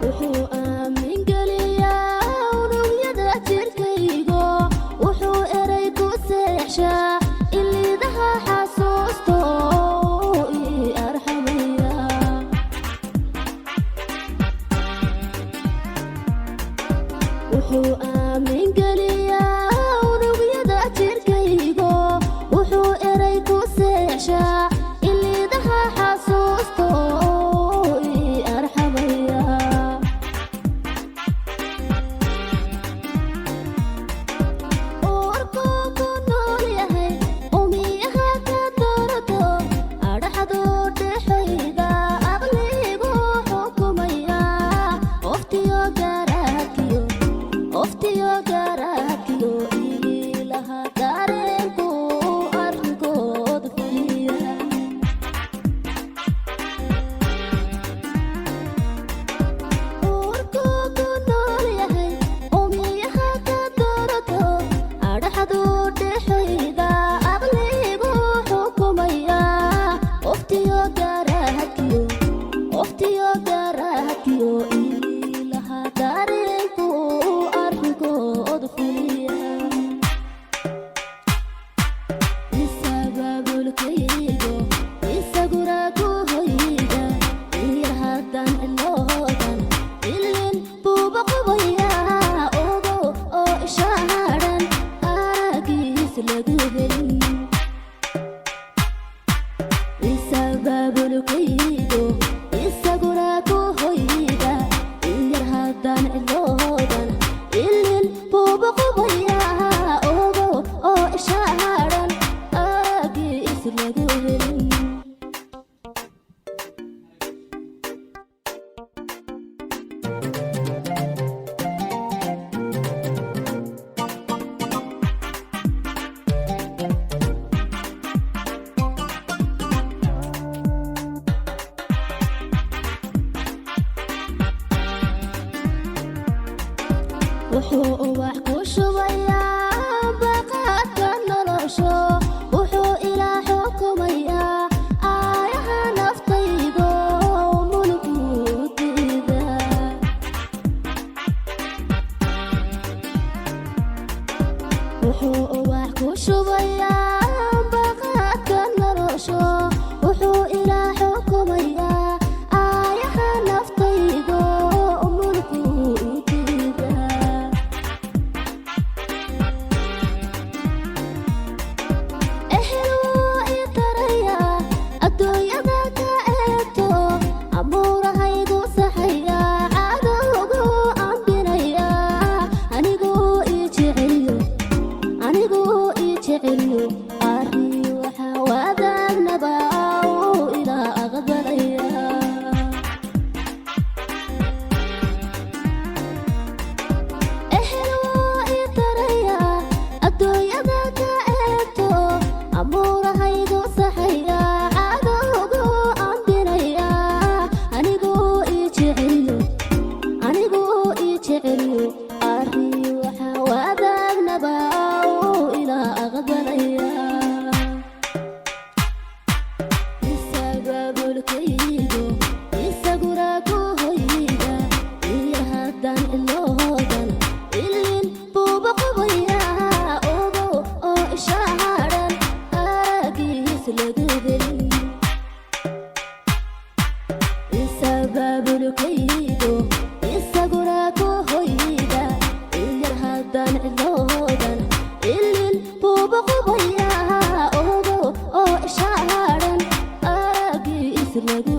Wuxuu aamin geliyaa unugyada jirkaygo, wuxuu eray ku seexshaa ilidaha xasuusto ii arxamaya. Wuxuu aamin geliyaa unugyada jirkaygo, wuxuu eray ku seexshaa ilidaha xasuusto ii arxamaya. Uurkuu ku nool yahay umiyaha ka doorato, adhaxdu dhexayda aqligu xukumaya, oftiyo garaadkiyo, oftiyo garaadkiyo ilaha dareenku arrinkood fuliya. Uurkuu ku nool yahay umiyaha ka doorato, adhaxdu dhexayda aqligu xukumaya, oftiyo garaadkiyo, oftiyo garaadkiyo ilaha dareenku arrinkood fuliya. Isababulkaygo isaguna ku hoyda iyo haddaan ciloodan ilin buuba qubaya, ogo oo ishaaran araagiis lagu helin. Isababulkaygo isaguna ku hoyda iyo haddaan ciloodan ilin buuba qubaya, ogo oo ishaaran araagiis lagu helin. Wuxuu ubax ku shubayaa baqaadka nolosho, wuxuu ilaa xukumayaa aayaha naftaydo mulkuutida. Wuxuu ubax ku shubayaa baqaadka nolosho, wuxuu ilaa xukumayaa aayaha naftaydo mulkuutida. Ehel wuu i tarayaa adduunyada ka eegto, abuurahaygu saxaya, cadowgu ambinaya, anigu i jeceliyo, anigu i jeceliyo, arri waxa wadaagnaba uu ila aqbalaya. Ehel wuu i tarayaa adduunyada ka eegto, abuurahaygu saxaya, cadowgu ambinaya, anigu i jeceliyo, anigu i jeceliyo, arri waxa wadaagnaba uu ila aqbalaya. Isababulkaygo isaguna ku hoyda iyo haddaan ciloodan ilin buuba qubaya, ogo oo ishaaran araagiis lagu helin. Isababulkaygo isaguna ku hoyda iyo haddaan ciloodan ilin buuba qubaya, ogo oo ishaaran araagiis lagu